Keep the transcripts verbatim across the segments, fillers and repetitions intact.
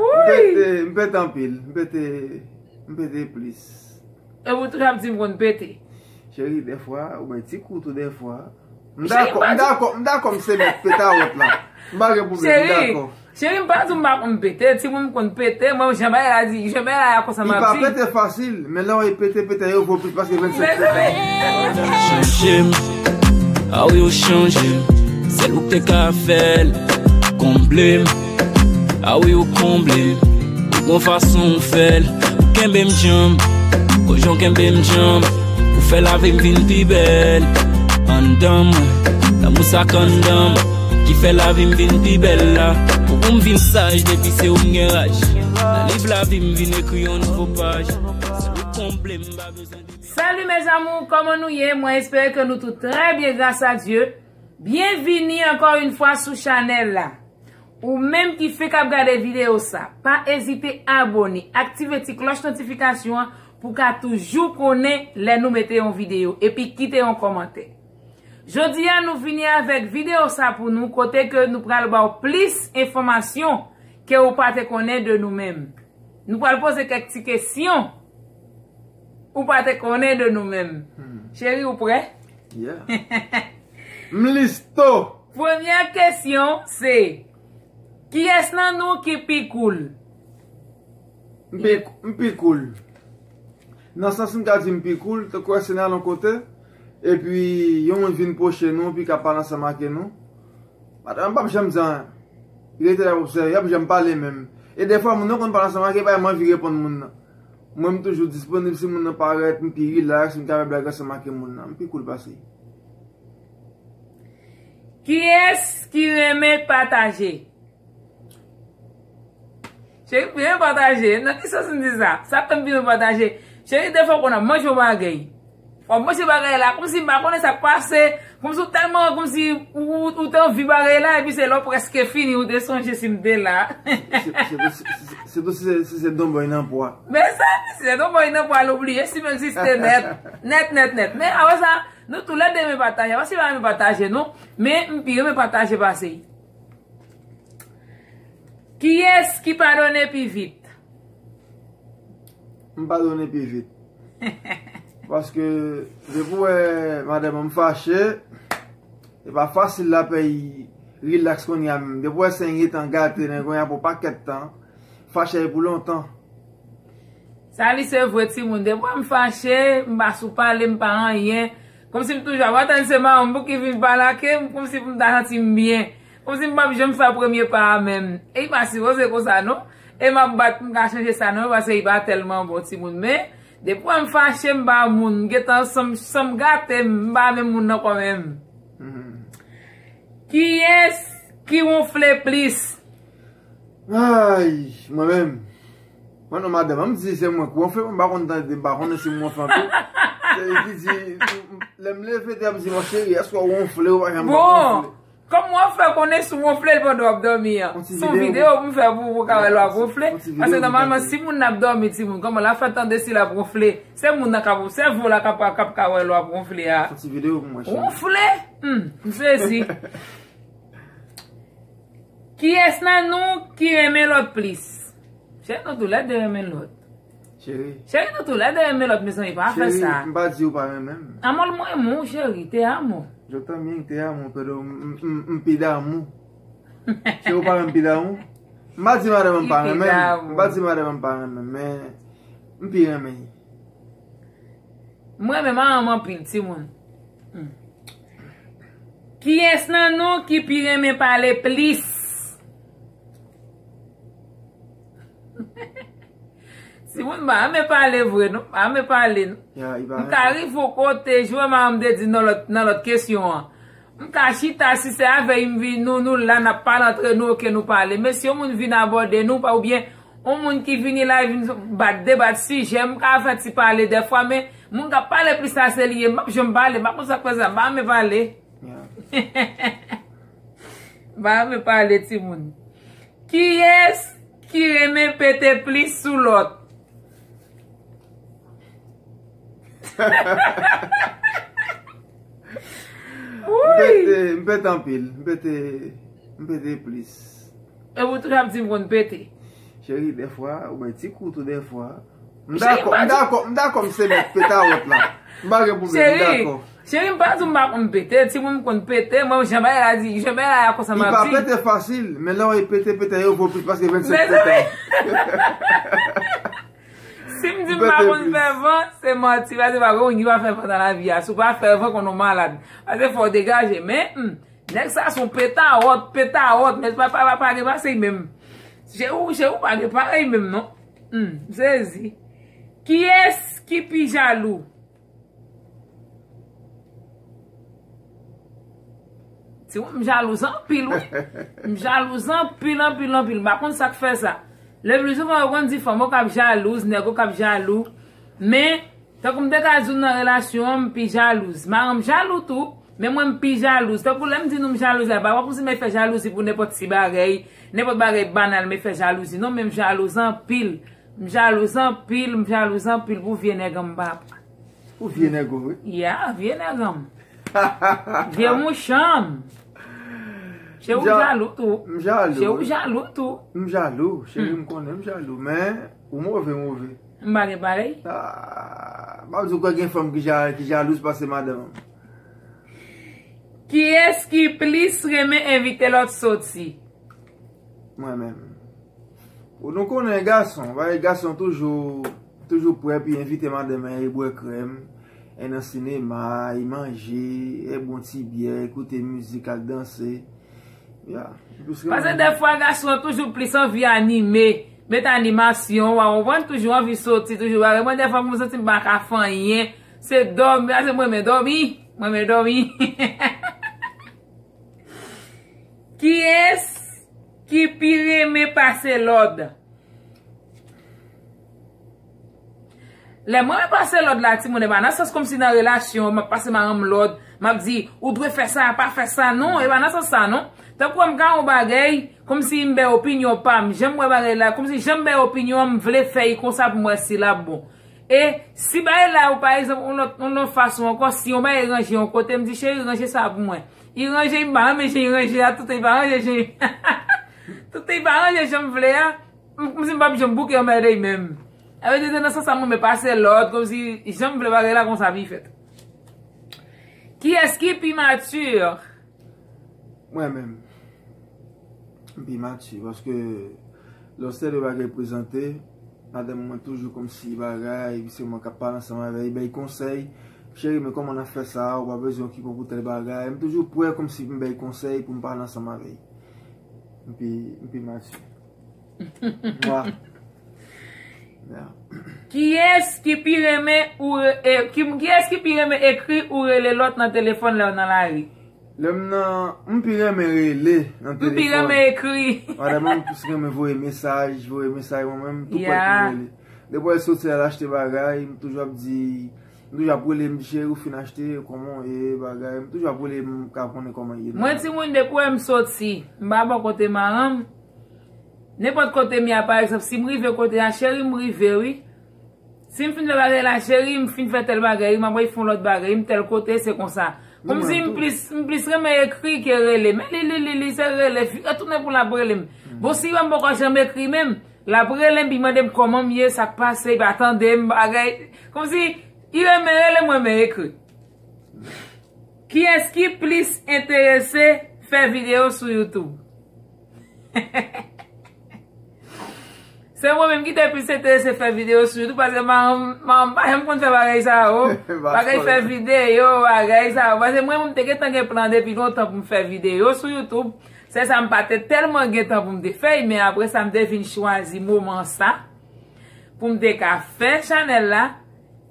M pete, m pete anpil. M pete, m pete plis. E ou toujou ap di m konn pete. Cheri, dèfwa, ou bay ti kou tou dèfwa. M dakò, m dakò, m dakò, m se mèt pete a wòt la. M pa gen pwoblèm, m dakò. Cheri, m pa di w m pa konn pete, timoun m konn pete, mwen jan bagay la di, jan bagay la konsa m ap di. Li pa pete fasil, men lè w pete, pete yo vo plis paske vennsèt pete. Chanje m, a wi ou chanje m, sèl ou k te ka fè l, konble m, a wi ou konble m, ou gon fason ou fè l, ou kenbe m djanm, o jan w kenbe m djanm, ou fè lavi m vin pi bèl, anndan mwen, lanmou sa k anndan mwen. Ki fè lavi m vin pi bèl la. Pou m vin saj depi se ou m gen raj. Nan liv lavi m vin ekri yon nouvo paj. Sèl ou konble m pa bezwen di. Salut mes amours, comment nous y est? Mwen espere ke nou tout très bien grâce à Dieu. Bienvenue encore une fois sou chanèl la. Ou menm ki fenk ap gade videyo sa, pa ezite abone, aktive ti klòch notifikasyon an pou ka toujou konnen lè nou mete yon videyo, epi kite yon kòmantè. Jodi a nou vini avèk videyo sa pou nou, kote ke nou pral ba w plis enfòmasyon ke ou pa te konnen de nou menm. Nou pral poze kèk ti kesyon ou pa te konnen de nou menm. Hmm. Cheri, ou prè? Yeah. M listo. Premyè kesyon se, kiyès nan nou ki pi cool? M pi, m pi cool. Nan sans m ka di m pi cool, tankou wè se nan yon kote, epi yon moun vin pwoche nou, epi k ap pale ansanm ak nou. Madanm p ap janm di anyen. Li rete la ap obsève, y ap janm pale menm. E dèfwa, moun nan konn pale ansanm ak li, pa m anvi reponn moun nan. Mwen, m toujou disponib si moun nan parèt, m pi rilaks, m ka fè blag ansanm ak moun nan. M pi cool pase. Kiyès ki renmen pataje? Cheri, m renmen pataje. Nan ki sans m di sa? Sa fè m pi renmen pataje. Cheri, dèfwa w konn ap manje yon bagay. W ap manje bagay la, kòmsi m pa konnen sa k pase, kòmsi w tèlman, kòmsi ou, ou, ou te anvi bagay la, epi se lè w prèske fini, ou te sonje si m te la. Se, se, se, se, se, se, se donbòy nan pwa. Mezanmi, si se donbòy nan pwa, l obliye si m egziste nèt. Nèt, nèt, nèt. Men, apre sa, nou tou lè de renmen pataje. Apre si pa renmen pataje, non. Men, m pi renmen pataje pase. Kiyès ki padone pi vit? M padone pi vit. Paske depi w wè madanm an m fache, e pa fasil lapè rilaks kounye a menm. Depi w wè sen gentan gate nan kounye a pou pakèt tan, fache pou lontan. Sa li se vre timoun. Depi w wè m fache, m pa sou pale, m pa anyen. Kòmsi m toujou ap atann se manman m pou ki vin pale ak m, kòmsi pou m ta santi m byen. Kòmsi m p ap janm fè premye pa a menm. E li pa sipoze konsa non. E m ap bat pou m ka chanje sa non, paske li pa tèlman bon timoun. Men, depi w wè m fache, m pa moun. M gentan san m, san m gate, m pa menm moun nan ankò menm. Hmm. Kiyès ki wonfle plis? Ay, mwen menm. Mwen non madanm, m di se mwen k wonfle, mwen pa konn tande, m pa konnen si m wonfle anpil. Se li ki di, lè m leve, te ap di, "Mon chéri, èske w wonfle?" Ou pa janm wonfle. Bon, kòm w ap fè konnen si w wonfle pandan w ap dòmi an. Yon ti videyo pou m fè pou ou, pou w ka wè lè w ap wonfle. Paske nòmalman, si moun nan ap dòmi, timoun, kòman l ap fè tande si l ap wonfle? Se moun nan k ap, sèvo w la k ap, k ap ka wè lè w ap wonfle a. Yon ti videyo pou mwen, cheri. Wonfle? Hmm, m sezi. Kiyès nan nou ki renmen lòt plis? Cheri, nou tou lè de renmen lòt. Cheri. Cheri, nou tou lè de renmen lòt, mezanmi, pa fè sa. Cheri, m pa di ou pa renmen m. Amor, mwen renmen w, cheri, te amo. Yo también te amo, pero m, m, m, m pi damou. Cheri, ou pa renmen m pi damou? M pa di madanm an pa renmen m. M pa di madanm an pa renmen m, men m pi renmen l. Mwen renmen manman m anpil, timoun. Hmm. Kiyès nan nou ki pi renmen pale plis? Timoun, m pa renmen pale vre, non. M pa renmen pale, non. M ka rive yon kote, jan manman m te di nan lòt, nan lòt kesyon an. M ka chita, si se avè li m vin, nou, nou la, n ap pale antre nou, oke, nou pale. Men si yon moun vin abòde nou, pa, oubyen yon moun ki vini la, vin bat, debat sijè, m ka fè ti pale dèfwa, men moun k ap pale plis la, se li ye. M p ap janm pale, m pa konn sa k fè sa, m pa renmen pale. M pa renmen pale, timoun. Kiyès ki renmen pete plis sou lòt? M pete, m pete anpil. M pete, M pete plis. E ou toujou ap di m konn pete. Cheri, dèfwa, ou bay ti kou tou dèfwa. M dakò, m dakò, m dakò, m se mèt pete a wòt la. M pa gen pwoblèm, m dakò. Cheri, m pa di m pa konn pete, timoun m konn pete, mwen jan bagay la di, jan bagay la konsa m ap di. Li pa pete fasil, men lè w pete, pete yo vo plis paske vennsenk pete. Si m di m pa konn fè van, se manti, paske pa gen moun ki pa fè van nan lavi a. Si w pa fè van, konn ou malad. Paske fò w degaje, men, hmm, nèg sa se yon petawòt, petawòt, men pa, pa, pa, pa gen pasey menm. Je ou, je ou pa gen parèy menm, non. Hmm, m sezi. Kiyès ki pi jalou? Timoun, m jalouz anpil, wi. M jalouz anpil, anpil, anpil. M pa konn sa k fè sa. Le pli souvan, yo konn di fanm yo k ap jalouz, nèg yo k ap jalou. Men, tankou m te ka di w nan relasyon an, m pi jalouz. Maranm jalou tou, men mwen m pi jalouz. Tankou lè m di nou m jalouz la, pa kòmsi m fè jalouzi pou nenpòt ti bagay, nenpòt bagay banal, m fè jalouzi. Non, men m jalouz anpil. M jalouz anpil, m jalouz anpil pou vye nèg an m papa. Pou vye nèg ou, wi. Ya, vye nèg an m. Vye mouchan m. Cheri, ou jalou tou. M jalou. Cheri, ou jalou tou. M jalou, cheri, m konnen m jalou, men ou move, move. M pa gen parèy. Ah, m ap di w kwè gen fanm ki ja-, ki jalouz pase madanm an. Kiyès ki plis renmen envite lòt soti? Mwen menm. Ou nou konnen gason, bagay gason toujou, toujou prè pou envite madanm e bwè krèm, e nan sinema, e manje, e bon ti byè, e koute mizik, al danse. Ya. Paske dèfwa gason an toujou plis anvi anime, met animasyon, w konprann, toujou anvi soti, toujou bagay. Mwen dèfwa mwen santi m pa ka fè anyen, se dòmi, paske mwen renmen dòmi, mwen renmen dòmi. Kiyès ki pi renmen pase lòd? Lè mwen renmen pase lòd la, timoun, e pa nan sans kòmsi nan relasyon, m ap pase maranm lòd, m ap di, ou dwe fè sa, pa fè sa, non, e pa nan sans sa, non. Tankou m ka yon bagay, kòmsi m bay opinyon pa m, jan m wè bagay la, kòmsi jan m bay opinyon an, m vle fè l konsa pou m wè si l ap bon. E si bagay la, ou pa egzanp, yon lòt, yon lòt fason ankò, si yon bagay ranje yon kote, m di, cheri, ranje sa pou mwen. Li ranje, m pa renmen jan li ranje a, tout li pa ranje jan, tout li pa ranje jan m vle a, m, kòmsi m p ap janm bouke anmède li menm. Sa vle di, nan sans sa, mwen, men pase lòd, kòmsi jan m vle bagay la, konsa pou li fèt. Kiyès ki pi mati? Mwen menm. M pi mati, paske lòske de bagay prezante, madanm mwen toujou kòmsi bagay, se mwen k ap pale ansanm avè l, bay konsèy. Cheri, men kòman n ap fè sa? Ou pa bezwen okipe w pou tèl bagay. M toujou prè kòmsi pou m bay konsèy, pou m pale ansanm avè l. M pi, m pi mati. Mwa. Ya. Kiyès ki pi renmen ou re-, e, ki, kiyès ki pi renmen ekri ou rele lòt nan telefòn lè w nan lari? Lè m nan, m pi renmen rele nan telefòn. M pi renmen ekri. Madanm mwen plis renmen voye mesaj, voye mesaj, mwen menm tou pòl pou rele. Depi w soti al achte bagay, m toujou ap di, m toujou ap rele, m di, cheri, ou fin achte, kòman w ye, bagay, m toujou ap rele, m ka konnen kòman l ye. Mwen, timoun, depi w wè m soti, m pa bò kote maranm, nenpòt kote m ye a, pa egzanp, si m rive kote a, cheri, m rive, wi. Si m fin fè bagay la, cheri, m fin fè tèl bagay, wi, m ap fè yon lòt bagay, m tèl kote, se konsa. Kòmsi m plis, m plis renmen ekri ke rele. Men li, li, li, li, se rele, vire tounen pou l ap rele m. Bon, si wè m poko janm ekri menm, l ap rele m, pi mande m kòman m ye, sa k pase, li pa tande m, bagay. Kòmsi, li renmen rele m, mwen renmen ekri. Kiyès ki plis enterese fè videyo sou YouTube? Se mwen menm ki te plis enterese fè videyo sou YouTube, paske maranm, maranm pa janm konn fè bagay sa yo. Bagay fè videyo, bagay sa yo. Paske mwen menm, m te gentan gen plan depi lontan pou m fè videyo sou YouTube. Se sa, m pa te tèlman gen tan pou m te fè l, men apre sa, m te vin chwazi moman sa pou m te ka fè chanèl la.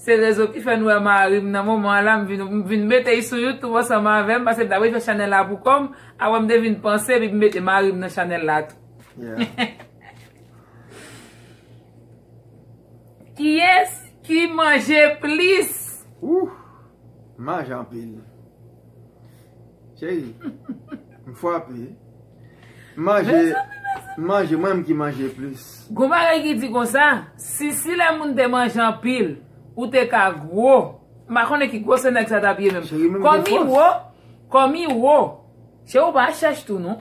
Se rezon ki fè nou wè mari m nan moman an la, m vin, m vin mete l sou YouTube ansanm avè m, paske m t ap fè chanèl la pou kò m, apre m te vin panse, epi m mete mari m nan chanèl la tou. Yeah. Kiyès ki manje plis? Ouh, manje anpil. Cheri, m frape. Manje, manje, mwen menm ki manje plis. Gon bagay ki di konsa, si, si lè moun te manje anpil, ou te ka gwo. M pa konnen ki gwosè nèg sa t ap ye menm. Cheri, menm gen fòs. Kòm li wo, kòm li wo. Cheri, ou pa chèch tou, non.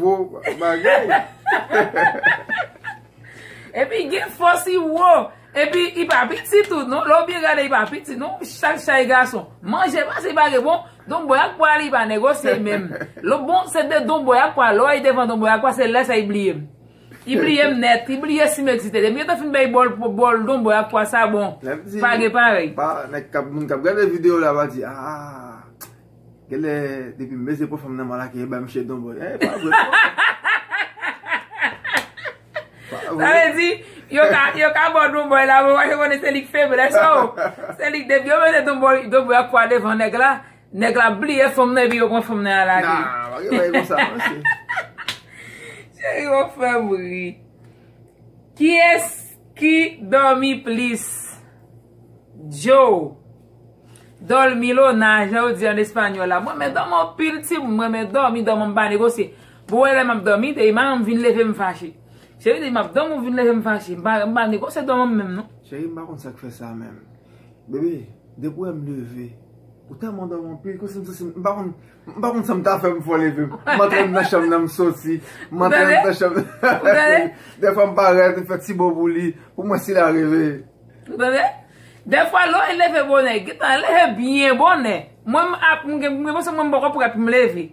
vo bagay. Epi gen fòs li wo. Epi li pa piti tou, non. Lè w byen gade, li pa piti, non. Chak chay gason. Manje pase li pa gen bon. Donbòy ak pwa li pa negosye menm. Lè bon, se de donbòy ak pwa. Lè w al devan donbòy ak pwa, se lè sa li bliye m. Li bliye m nèt. Li bliye si m egziste. Depi yo te fin bay bòl, bòl donbòy ak pwa sa bon. Pa gen parèy. Pa, nèg k ap, moun k ap gade videyo la va di, ah, genlè depi m bezwen pran fanm nan m al lage, bay misye donbòy. Eh, pa vre, non. Sa vle di, yo ka, yo ka ba w donbòy la, men w pa konnen se li k feblès ou. Se li k depi yo mete donbòy, donbòy ak pwa devan nèg la, nèg la bliye fanm nan epi yo pran fanm nan al lage. Nah, pa gen bagay konsa, mesye. Cheri, w ap fè m ri. Kiyès ki dòmi plis? Joe. Dormilona, jan yo di an espanyòl la. Mwen renmen dòmi anpil, timoun. Mwen renmen dòmi, dòmi m pa negosye. Bon, wè lè m ap dòmi, te iman m vin leve m fache. Cheri, te m ap dòmi, ou vin leve m fache. M pa, m pa negosye dòmi m menm, non. Cheri, m pa konn sa k fè sa menm. Bebe, depi w wè m leve, ou tèlman dòmi anpil, kòmsi m santi, m pa konn, m pa konn sa m ta fè m fè w leve m. M antre nan chanm nan, m soti. M antre nan chanm nan. Dèfwa m parèt, m fè ti bo pou li, pou mwen si l a reve. Ou tande? Dèfwa lè w leve bonè, gentan leve byen bonè. Mwen, m ap, m gen, m gen, mwen, mwen poko prè pou m leve.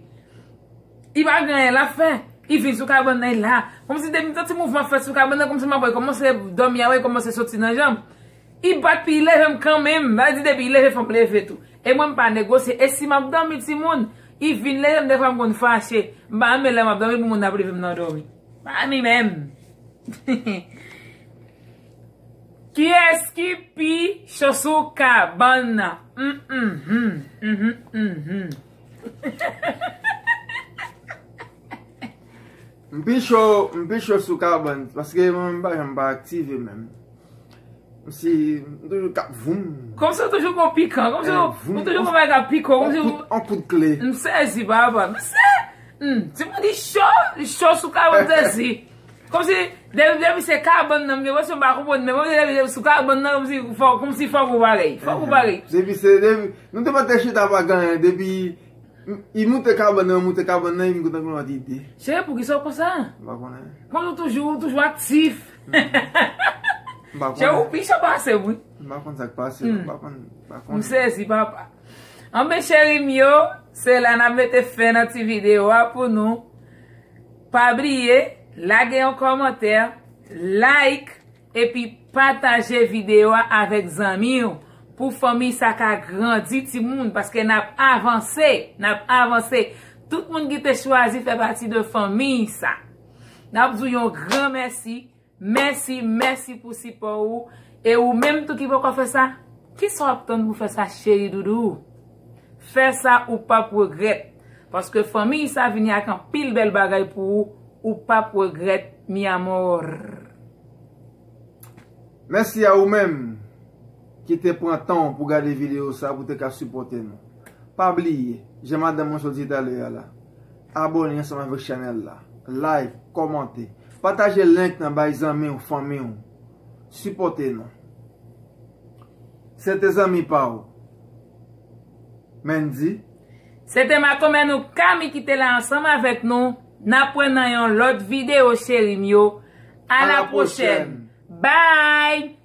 Li pa gen anyen l ap fè. Li vin sou kabann nan, li la. Kòmsi depi m santi mouvman fèt sou kabann nan, kòmsi m ap wè kòmanse dòmi a, wè kòmanse soti nan janm. Li bat pou li leve m kanmenm. Sa vle di depi li leve, fò m leve tou. E mwen m pa negosye. E si m ap dòmi, timoun, li vin leve m, dèfwa m konn fache. M pa renmen lè m ap dòmi pou moun ap leve m nan dòmi. Pa renmen menm. Kiyès ki pi cho sou kabann nan? Mm, mhm, mhm, mhm. M pi cho, m pi cho sou kabann, paske mwen, m pa janm pa aktive menm. M si, m toujou k ap voum. Kòmsi w toujou gon pikan, kòmsi w, ou toujou gon bagay k ap pike w, kòmsi w. On kout, on kout kle. M sezi, papa. M se, hmm, timoun li cho, li cho sou kabann, m sezi. Kòmsi, depi, depi se kabann nan, m gen enpresyon m pa konprann, men kòmsi depi, depi sou kabann nan, kòmsi fò, kòmsi fò gwo bagay, fò gwo bagay. Depi se, depi, nou te pa te chita pa gen anyen, depi, m, li moute kabann nan, moute kabann nan, li vin kontan konn lòt ide. Cheri, poukisa w konsa? M pa konnen. Kòmsi w toujou, w toujou aktif. M pa konnen. Cheri, ou pi cho pase m, wi. M pa konn sa k pase, m pa konn, m pa konnen. M sezi, papa. Anben, cheri m yo, se la n ap mete fen nan ti videyo a pou nou. Pa bliye, lage yon kòmantè, like, epi pataje videyo a avèk zanmi w pou fanmi sa ka grandi, timoun, paske n ap avanse, n ap avanse. Tout moun ki te chwazi fè pati de fanmi sa, n ap di w yon gran mèsi. Mèsi, mèsi pou sipò ou. E ou menm tou ki poko fè sa, kisa w ap tann pou fè sa, cheri doudou? Fè sa, ou p ap regrèt. Paske fanmi sa vini ak anpil bèl bagay pou ou, ou p ap regrèt, mi amor. Mèsi a ou menm ki te pran tan w pou gade videyo sa, pou te ka sipòte nou. Pa bliye, jan madanm mwen sot di talè a la, abòne ansanm avèk chanèl la, like, kòmante, pataje link nan bay zanmi w, fanmi w, sipòte nou. Se te zanmi pa w, Mendy. Se te makomè nou Kami ki te la ansanm avèk nou. N ap wè nan yon lòt videyo, cheri m yo. A la pwochèn. Bye!